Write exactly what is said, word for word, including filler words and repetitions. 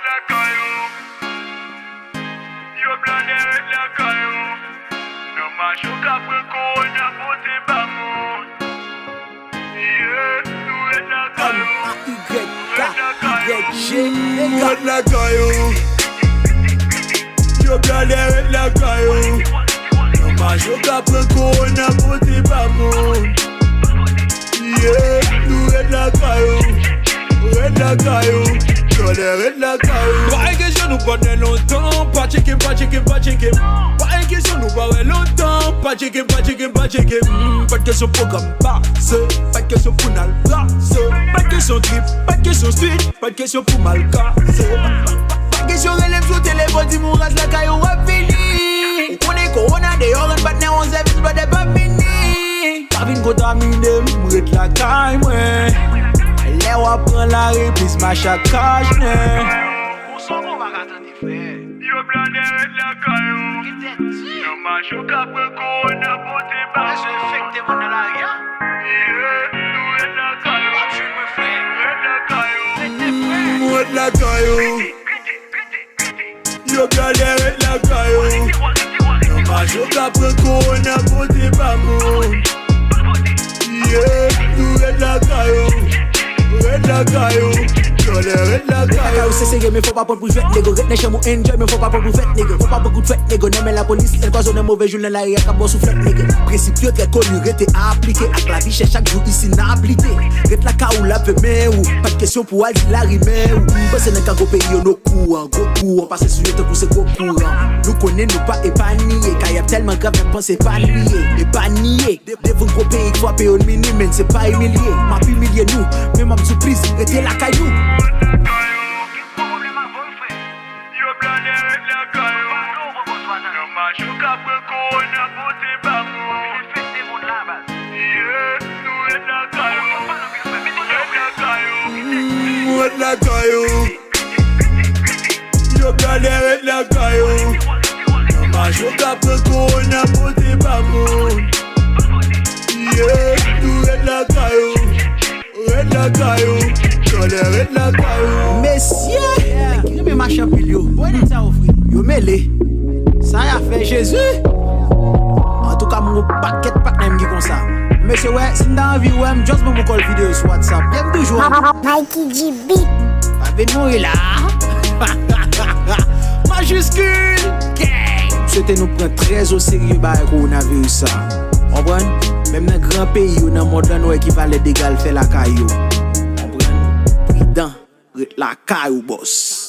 Lakay ou. Yo blòdè ret lakay ou. Nan mache w ka pran kowona pote ba moun. Yeah, nou ret lakay ou. M, A Y K, Y G, ret lakay ou. Yo blòdè ret lakay ou. Nan mache w ka pran kowona pote ba moun. Yeah, nou ret lakay ou. Ret lakay ou. Blòdè ret lakay ou. Pa gen kesyon nou pa wè lontan. Pa tcheke m, pa tcheke m, pa tcheke m. Pa gen kesyon nou pa wè lontan. Pa tcheke m, pa tcheke m, pa tcheke m. Mm, pa t kesyon pwogram pase. Pa t kesyon pou n al brase. Pa t kesyon trip, pa t kesyon street. Pa t kesyon pou m al kase. Pa t kesyon rele m sou telefòn, di m ou raz lakay ou ap vini. Ou konnen kowona deyò rann patnè w an sèvis, blòdè p ap vini. Pa vin kontamine m, ret lakay mwen. Lè w ap pran lari, plis machakaj nen. Yo blòdè ret lakay ou. Nan mache w ka pran kowona pote ba. Ou bezwen enfekte moun nan lari a? Yeah, nou ret lakay ou. W ap jwenn mwen frè. Ret lakay ou. Mm, ret lakay ou. Yo blòdè ret lakay ou. Nan mache w ka pran kowona pote ba moun. Yeah, nou ret lakay ou. Ret lakay ou. Blòdè ret lakay ou. Ret lakay ou se serye, men fò pa pran pou jwèt, nèg. Ret nan chanm ou enjoy, men fò pa pran pou fèt, nèg. Fò pa pran pou fèt, nèg. Nan men lapolis, lè n kwaze w nan move jou, nan lari a k ap ba w sou flèt, nèg. Prensip yo trè koni, rete aplike. Ak lavi chè chak jou isi n ap lite. Ret lakay ou, l ap fèmen ou. Pa t kesyon pou al di lari men ou. M panse nan ka gwo peyi yo, nou kouran, gwo kouran pase sou yo tankou se gwo kouran. Nou konnen nou pa epanye. Kay ap tèlman grav, n ap panse epanye. Epanye. De-, devan gwo peyi k frape yo, n minime n, se pa imilye. M ap imilye nou, men m ap di w pliz, rete lakay nou. Yo blòdè ret lakay ou. Nan mache w ka pran kowona pote ba moun. Yeah, nou ret lakay ou. Ret lakay ou. Mm, ret lakay ou. Yo blòdè ret lakay ou. Nan mache w ka pran kowona pote ba moun. Yeah, nou ret lakay ou. Ret lakay ou. Blòdè ret lakay ou. Mesye! Nèg ki renmen mache anpil yo. Bwè nèg sa ofri. Yo mele. Sa y a fè Jezi. Antouka, m gon pakèt patnè m ki konsa. Mesye, wè, si m ta anvi wè m, just ban m yon kòl videyo sou WhatsApp. Yè m toujou. Mikey G Beat. Pa vin mouri la. Majiskil. Gang. M swete nou pran trè o serye bagay kowonaviris sa. Konprann? Menm nan gran peyi yo nan mond lan, nou wè ki valè dega l fè lakay yo. Konprann? Pridan. Ret lakay ou, bòs.